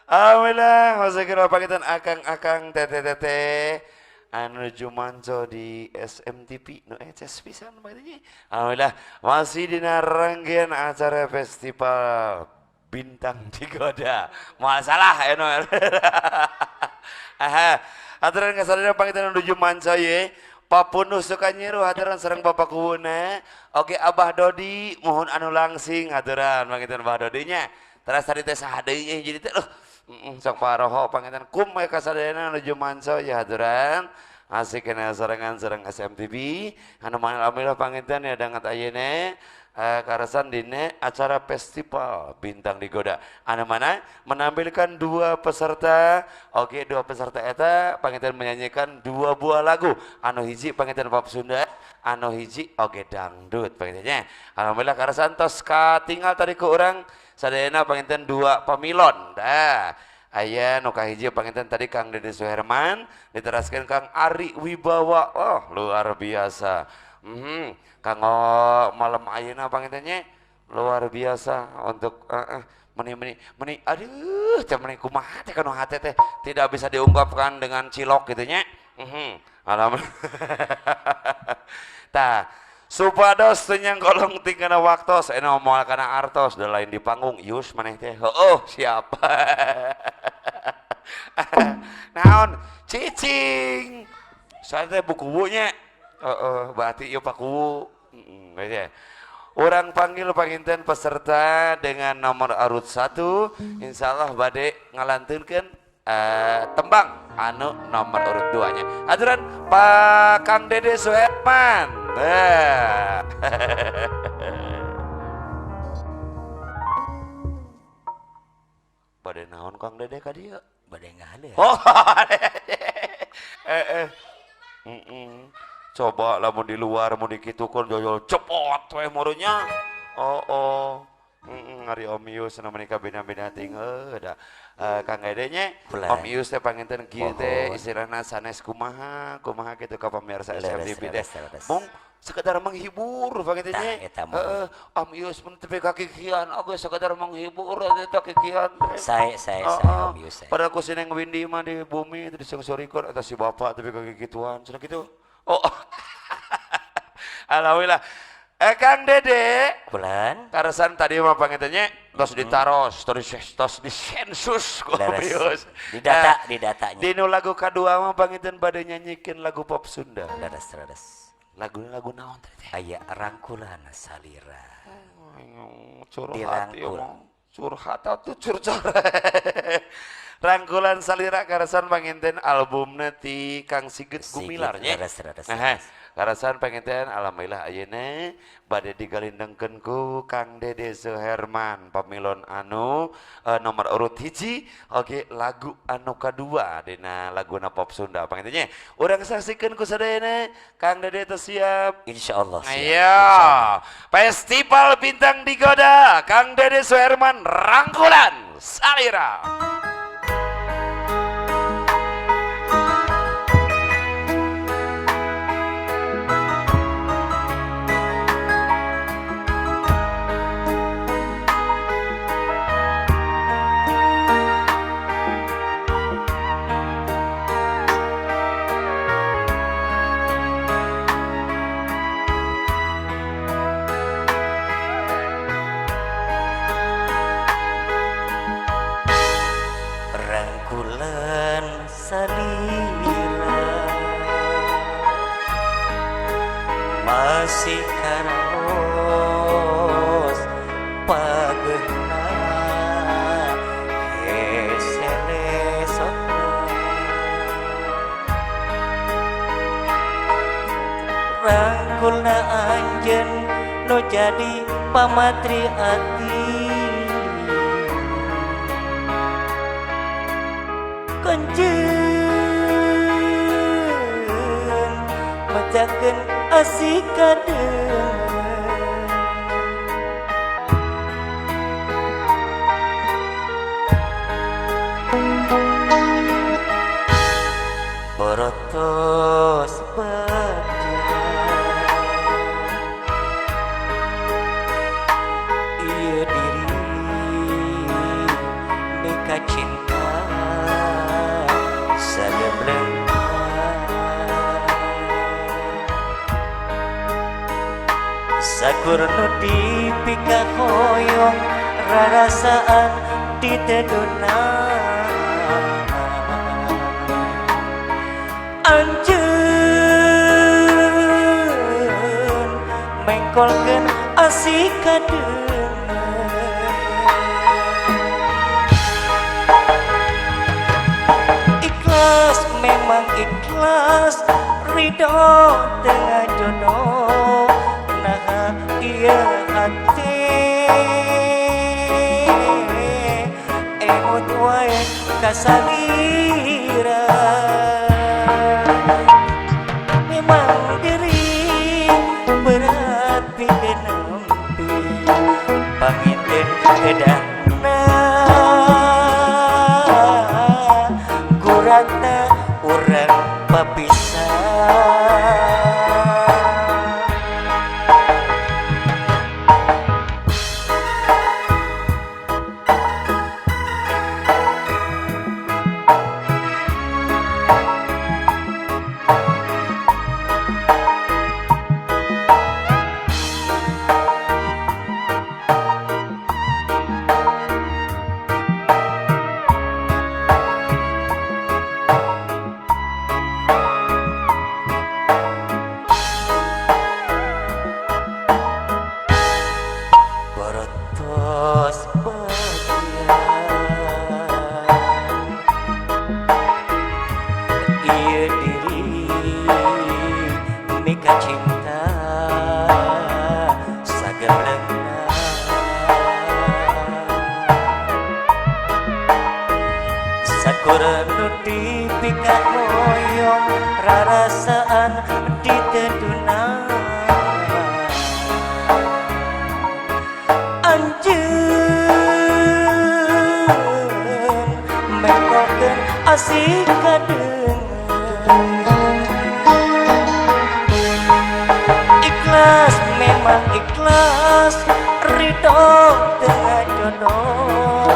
Alhamdulillah, masih kira pangitan akang-akang teteh-teteh anu jumanco di SMTV nu eces pisan pangitannya. Alhamdulillah masih dina rangkaian acara festival Bintang Digoda. Moal salah anu. Aha, aturan kasadayana pangitan anu jumanco ye. Papunuh Sukanyiru haturan sareng Bapak Kuwuna. Oke Abah Dodi mohon anu langsing haturan pangitan Abah Dodinya. Teras tadi teh saha deui jadi teh sok paroho pangitan kum we kasadayana anu jumanco ya haturan. Asik kena sarengan sareng SMTV. Anu mana alhamdulillah pangitan ya dangat ayeuna karasan dina acara festival Bintang Digoda. Anu mana menampilkan dua peserta. Oke, dua peserta eta pangitan menyanyikan dua buah lagu. Anu hiji pangitan pop Sunda, anu hiji oge dangdut pangitannya. Alhamdulillah karasan tos katinggal tadi ku urang sadayana pangitan dua pamilon. Dah. Aya nu kahiji panginten tadi Kang Dede Suherman, diteraskeun Kang Ari Wibawa. Oh, luar biasa. Kanggo malam ayeuna pangintennya luar biasa untuk meni meni meni aduh teh meni kumaha teh kanu hate teh tidak bisa diungkapkan dengan cilok gitu nya. Alhamdulillah. Tah, supados teu nyangkolong tingkana waktos ena moal kana artos da lain di panggung yus maneh teh. Heueuh, siap. Naon cicing. Saya teh buku nya. Heeh, berarti ieu pakuwu. Heeh, Orang panggil panginten peserta dengan nomor urut 1, insyaallah bade ngalantunkeun tembang anu nomor urut 2 nya. Aturan Pak Kang Dede Suherman. Nah. Bade naon Kang Dede ka dieu? Bade ngahale. Oh. Coba lamun di luar mun dikitukeun jojo cepot we morunya. Oh oh. Ngari Om Ius namanya kabina-bina ting da. Kang Dede nya Om Ius teh panginten kieu teh istilahna sanes kumaha kumaha kitu ka pamirsa SMTV teh. Mung sekedar menghibur panginten nya. Heeh, Om Ius mun teu kakikian oge sekedar menghibur eta kikian. Sae sae sae Om Ius. Padahal ku si Neng Windy mah di bumi teh disengsorikeun eta si bapak tapi kakikituan cenah kitu. Oh. Alhamdulillah. Kang Dede Bulan karasan tadi mah pangintennya tos ditaros, tos disensus ku Om Ius. Di data, di datanya. Dinu lagu kadua mah panginten bade nyanyikeun lagu pop Sunda. Leres leres. Lagu-lagu naon teh? Aya rangkulan salira. Curhat ieu mah. Curhat atuh curcor. Rangkulan Salira karasan panginten albumna ti Kang Sigit Gumilar nya. Leres leres. Karasan panginten alhamdulillah ayeuna bade digalindengkeun ku Kang Dede Suherman pamilon anu nomor urut 1 oge lagu anu kadua dina laguna pop Sunda pangintennya. Urang saksikeun ku sadayana Kang Dede teh siap. Insyaallah siap. Ayo. Festival Bintang Digoda Kang Dede Suherman Rangkulan Salira. Rangkulan salira masih karaos pageuna hese-lesotna rangkulna anjeun nu jadi pamatri ati kanjeun macakeun asik kadeungeun borotos bagja ieu diri Sakur nu dipikahoyong rarasaan diteduna. Anjeun mengkolkeun asih kadeungeun. Ikhlas memang ikhlas, ridho tengah jodoh. Nah iya hati emut wae kasalira. Memang diri berat pikeun nempi, panginten kedahna guratna urang papisah. Borotos bagian ieu diri mika cinta sagemblengna. Sakur nu dipikahoyong rarasaan diteduna. Anjeun mengkolkeun asih kadeungeun. Ikhlas memang ikhlas, ridho tengah jodoh.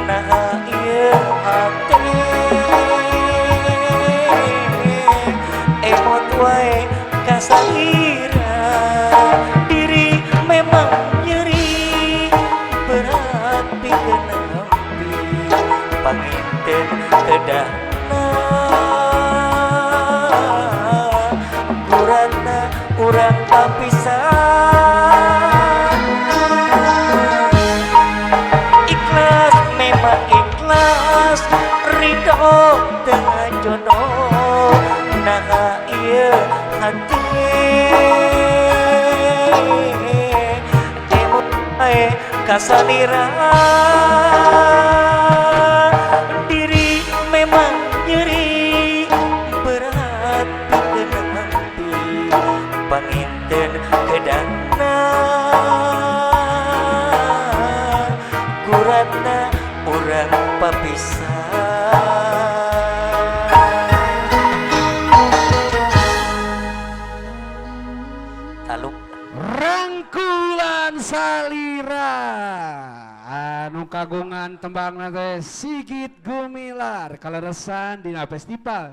Nah ieu hati emot wae kasalira. Diri memang nyeri berat pikeun nempi, panginten kedahna guratna urang papisah. Ikhlas memang ikhlas, ridho tengah jodoh. Nah ieu hati emot wae kasalira. Diri memang nyeri berat pikeun nempi, panginten kedahna guratna urang papisah. Taluk. Rangkulan Salira anu kagungan tembangna teh Sigit Gumilar kaleresan dina festival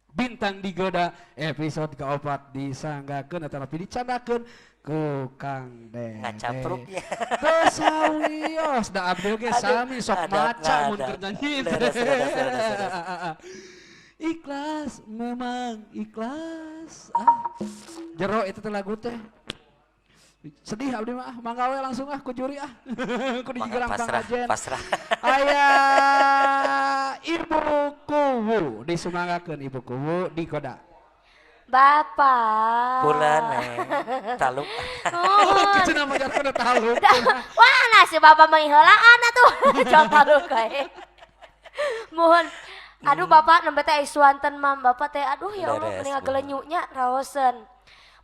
Bintang Digoda episode keopat disanggakeun atanapi dicandakeun ku Kang Dede. Ngacapruk ya. Teu sawios da abdi oge sami sok maca mun keur nyanyi. Leres, leres, leres, leres. Ikhlas memang ikhlas. Ah, jero itu teh lagu teh. Sedih abdi mah, mangga we langsung ah ku juri ah. Ku dijigerang Pasrah, pangajen. pasrah. Aya Ibu Kuwu disumanggakeun Ibu Kuwu Digoda. Bapak. Kula neng taluk. Nuhun. Kitu nama jarkeun taluk. Wah, nah si bapak mengheulaan atuh. Jauh taluk kae. Mohon. Aduh bapak nembe teh suanten mam bapak teh aduh ya Allah Leres, mending muhun. ngagelenyunya raoseun.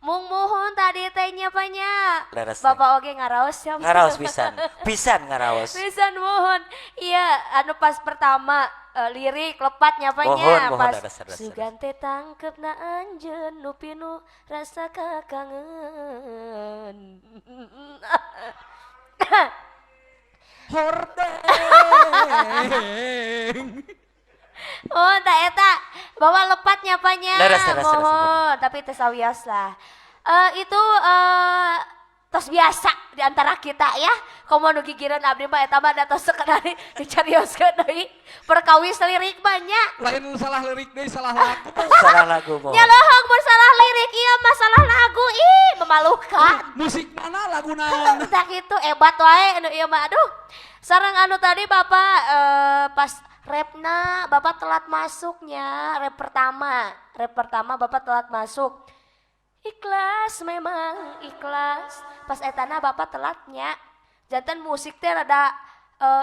Mung muhun tadi teh nya nya. Leres, Bapak oge ngaraos ya. Ngaraos pisan. Pisan ngaraos. Pisan muhun. Iya, anu pas pertama lirik lepat nyapanya Mohon, mohon, pas leres, leres, leres. sugan teh tangkep na anjeun nu pinu rasa kakangen. Hordeng. Oh, tak eta bawa lepat nyapanya. Leres, leres, leres, Mohon, tapi teu sawios lah. Itu Tos biasa di antara kita ya. Komo nu gigireun abdi mah eta mah da tos sekedar dicarioskeun deui. Perkawis lirik banyak. Lain salah lirik deui, salah lagu. Salah lagu mohon. Nya leuheung mun salah lirik ieu mah salah lagu ih memalukan. Musik mana lagu naon? Tah kitu hebat wae anu ieu mah aduh. Sareng anu tadi Bapak pas repna Bapak telat masuknya, rep pertama. Rep pertama Bapak telat masuk. Ikhlas memang ikhlas. Pas etana Bapak telatnya. Janten musik teh rada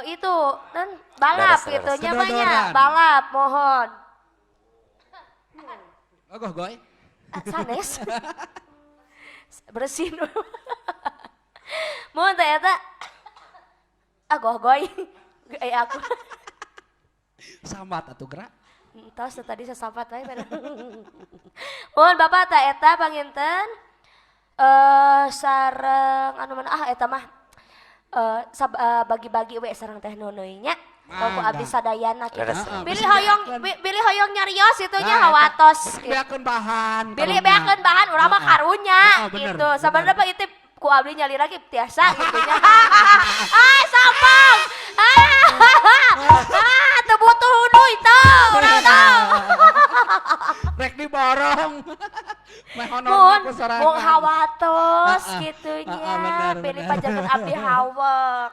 itu dan balap Leres, gitu leres. nya mah nya, Kedodoran. balap mohon. Ogoh goy. Ah, sanes. Bersin. Mohon teh eta. Ah goy. Eh aku. Sambat atuh gerak. Entos teh tadi sesampat wae bener. Mohon Bapak teh eta panginten sareng anu mana ah eta mah bagi-bagi we sareng teh Nunuy nya. Ku abdi sadayana kitu. Leres. Heeh, Bilih bisi hoyong beakeun. bilih hoyong nyarios itu nya Nah, eta. hawatos. Bisi beakeun bahan. Bilih karunya. beakeun bahan urang mah Heeh. karunya Heeh, bener, gitu. Sabenerna bener. mah itu ku abdi nyalira ge tiasa gitu nya. Ah, sombong. Ah, teu butuh duit teu, urang teu. Rek diborong. Meh honor Mun ku sorangan. mung hawatos Heeh. gitu Heeh, nya. bener, Pilih bener. pajangan abdi hawek.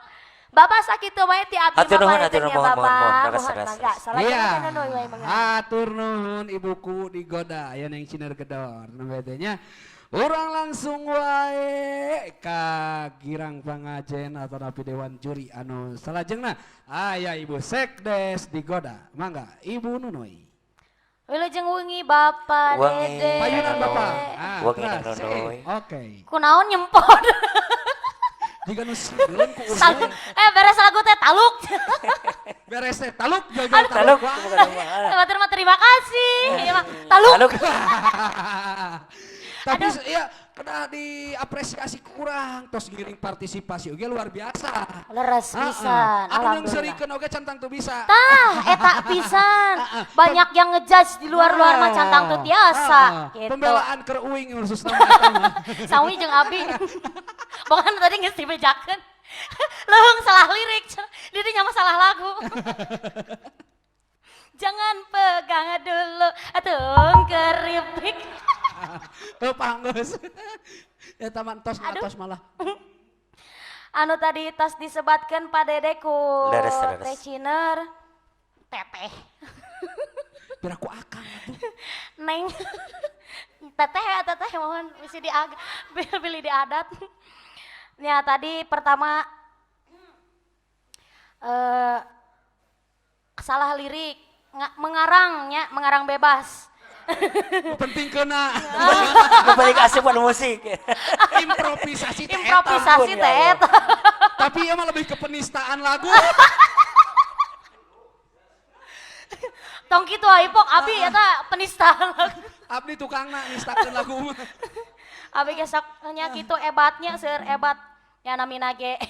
Bapak sakitu wae ti abdi Hatur nuhun, mah hatur nya nuhun, mohon, Bapak. mohon, mohon. Leres, Mohon leres, mangga. leres. Salah Iya. nunuy wae mangga. Hatur nuhun ibuku digoda aya neng Ciner Gedor nembe teh nya. Urang langsung wae ka Girang Pangajen atau napi Dewan Juri anu salajengna aya Ibu Sekdes digoda. Mangga Ibu Nunuy. Wilujeng wengi Bapak Wengi. Dede. Payunan Bapak. Ah, Wengi terus. Neng Nunuy. Oke. Kunaon nyempot. Jika nu sieun ku urang Beres lagu teh taluk. beres teh taluk jojo Taluk. taluk. Batur mah terima kasih. Iya mah taluk. Taluk. Tapi ya kena diapresiasi kurang tos ngiring partisipasi oge luar biasa. Leres Heeh. pisan. Anu yang Alhamdulillah. serikeun oge cantang tuh bisa. Tah, eta pisan. Banyak yang ngejudge di luar-luar mah cantang tuh tiasa Ah, gitu. Pembelaan keur uing khususna mah eta mah. Sawi jeung abi. Bukan tadi geus dibejakeun. Leuheung salah lirik, di dinya mah salah lagu. Jangan pegang dulu atuh keripik. Teu panggeus. Eta mah entos Aduh. atos malah. Anu tadi tos disebatkeun Pak Dede ku Leres, leres. Teh Ciner. Teteh. Piraku akang atuh. Neng. Teteh ya teteh mohon mesti diag pilih diadat. Ya tadi pertama salah lirik mengarangnya mengarang bebas. Penting kena Balik asup anu musik. improvisasi teh eta. Improvisasi Ampun, ya teh Allah. eta. Tapi ieu mah lebih ke penistaan lagu. Tong kitu aipok abi eta penistaan lagu. Abdi tukangna nistakeun lagu mah. Abi ge sok nya kitu ebatnya seueur ebat. Ya namina ge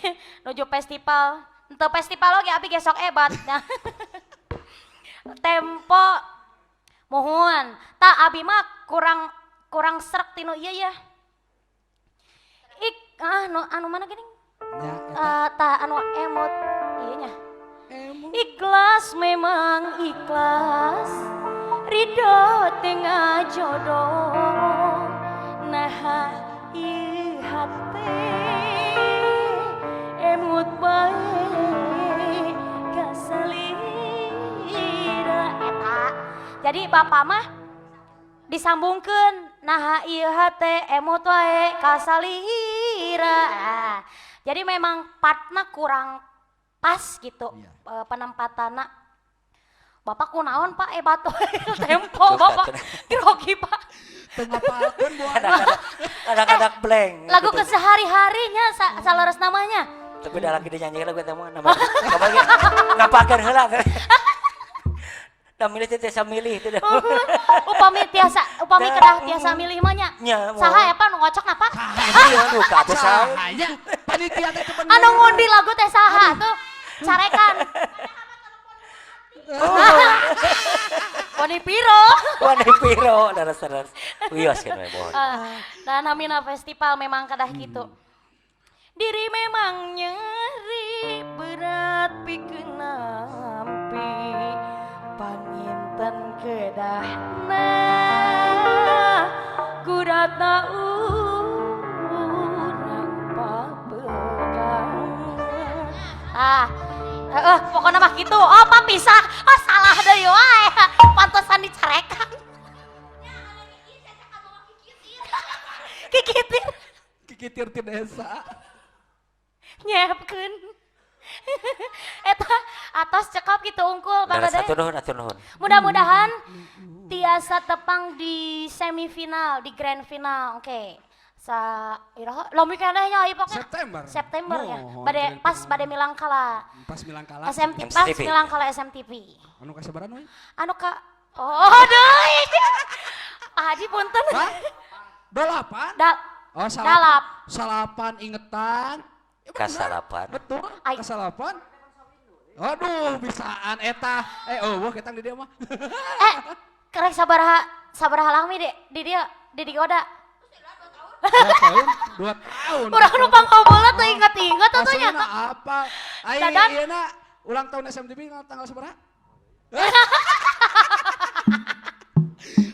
nuju festival. Henteu festival oge abi ge sok ebat. Nah. Tempo mohon. Tah abi mah kurang kurang srek tinu ieu ya. Ik ah nu anu mana geuning? Nya eta. Tah anu emot ieu nya. Emot. Ikhlas memang ikhlas, ridho tengah jodoh, nah ieu hate emut bae kasalira eta. Jadi bapak mah disambungkeun nah ieu hate emut wae kasalira. Ah, jadi memang partna kurang pas gitu. Iya. Penempatanna. Bapak kunaon Pak hebat tempo Bapak grogi Pak. Teu ngapalkeun buah. Kadang-kadang blank. Lagu gitu. kesehari-harinya saleres namanya. Tapi udah lagi dinyanyikan lagu eta mah nama. Ngapakeun heula. Da milih teh tiasa milih teh. Upami tiasa, upami kedah tiasa milih mah nya. Nya, moal. Saha ya Pak nu ngocok napa? Iya, nu ka atuh saha. Sahanya panitia teh teu bener. Anu ngundi lagu teh saha tuh? Carekan. Wani piro? Wani piro leres-leres. Wios kan we mohon. Dan namina festival memang kedah gitu. Diri memang nyeri berat pikeun nampi panginten kedahna kuratna urang papegang. Ah, pokoknya mah gitu. Oh, papisah. Oh, salah deui wae. Pantesan dicarekan. Kikitir. Kikitir ti desa. Nyiapkeun. Eta atos cekap gitu unggul Pak Leres, Dede. hatur nuhun, hatur nuhun. Mudah-mudahan tiasa tepang di semifinal, di grand final. Oke. Sa iraha lami keneh nya ieu pokoknya. September. September ya. Mohon Bade grand pas final. bade milangkala. Pas milangkala. SMT pas MCTV. milangkala SMTV. Anu kasabaran we? Anu ka Oh, deui. Pak Haji punten. Hah? Delapan? Da Oh, salapan. Dalap. Salapan ingetan. Ya, bener. Kasalapan. Betul, Ai. kasalapan. Aduh, bisaan eta. Eh, oh, wah ketang di dia mah. Eh, kerek sabaraha sabaraha lami deh di dia di digoda. 2 tahun, 2 tahun. Urang nu pangkobola teu inget-inget atuh nya. Aslina apa? Ai, Dadan. ieu na ulang tahun SMTV tanggal sabaraha?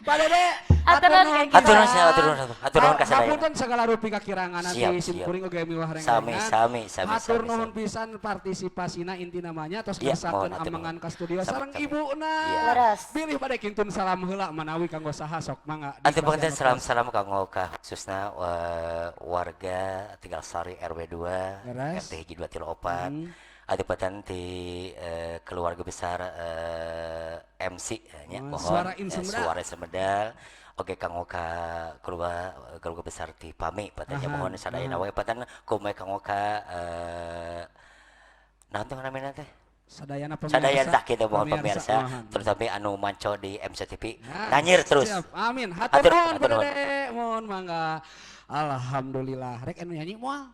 Pak Dede, Hatur nuhun kayak gitu. Hatur nuhun, hatur nuhun, hatur nuhun ka sadaya. Hapunten segala rupi kakirangan nanti Siap, sim siap. kuring oge miwah Sami, rengrengan. sami, sami, Hatur sami, nuhun sami. pisan partisipasina inti namanya tos Iya, ngersakeun mohon hatur amengan nuhun. ka studio Sami, sareng sami. ibuna. Iya. Leres. Bilih bade kintun salam heula manawi kanggo saha sok mangga. Anti panginten salam-salam kanggo ka khususna warga Tegal Sari RW 2 Leres. RT hiji 2 3 4. Adi panginten ti keluarga besar MC nya Oh, mohon Suara In Sumedang. Suara Sumedang. Oke kanggo ka keluarga keluarga besar ti PAMI patanya Aha, mohon sadayana wae patan kumaha kanggo ka naon teh namina teh? Sadayana pemirsa. Sadaya tah kita mohon pemirsa, mohon. terutama anu manco di MCTV Nah, nanyir terus. Siap. Amin. Hatur Hatur, nuhun hatur Pak nuhun. Dede. Mohon mangga. Alhamdulillah. Rek anu nyanyi moal.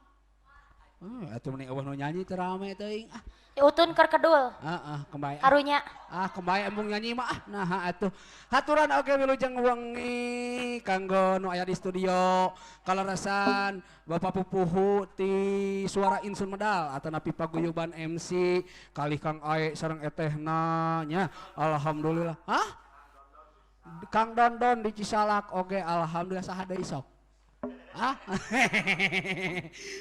Atuh mending euweuh nu nyanyi teu rame teuing. Ah, Utun keur kedul. ah, ah, kembali. Ah. Karunya. Ah, kembali embung nyanyi mah ah. Nah, atuh. Haturan oge wilujeng wengi kanggo nu aya di studio. Kaleresan Bapak Pupuhu ti Suara Insun Medal atanapi Paguyuban MC kalih Kang Ae sareng etehna nya. Alhamdulillah. Hah? Kang Dondon di Cisalak oge alhamdulillah saha deui sok. Ah,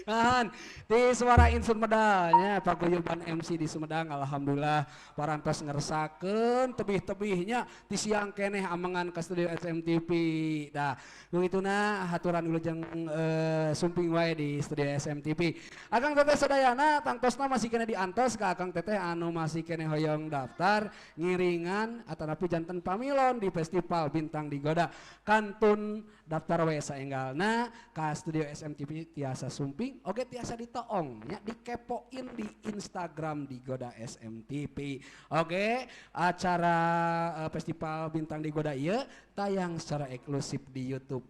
Nahan, di Suara Insun Medalnya Paguyuban MC di Sumedang alhamdulillah parantos ngersakeun tebih-tebihnya di siang keneh amengan ke studio SMTV. Dah, begituna haturan wilujeng sumping wae di studio SMTV. Akang Teteh sadayana tangtosna masih keneh diantos ka Akang Teteh anu masih keneh hoyong daftar ngiringan atanapi janten pamilon di Festival Bintang Digoda kantun daftar wae saenggalna ka studio SMTV tiasa sumping oke tiasa ditoong nya dikepoin di Instagram Digoda SMTV. Oke, acara Festival Bintang Digoda ieu tayang secara eksklusif di YouTube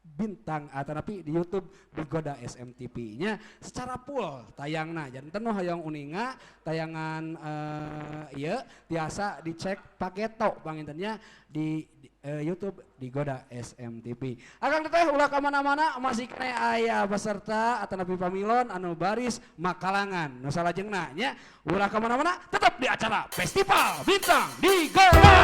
Bintang atanapi di YouTube Digoda SMTV nya secara full tayangna janten nu hoyong uninga tayangan ieu tiasa dicek paketo pangintennya di YouTube Digoda SMTV. Akang Teteh ulah ka mana-mana masih keneh aya peserta atanapi pamilon anu baris makalangan nu salajengna nya ulah ka mana-mana tetap di acara Festival Bintang Digoda.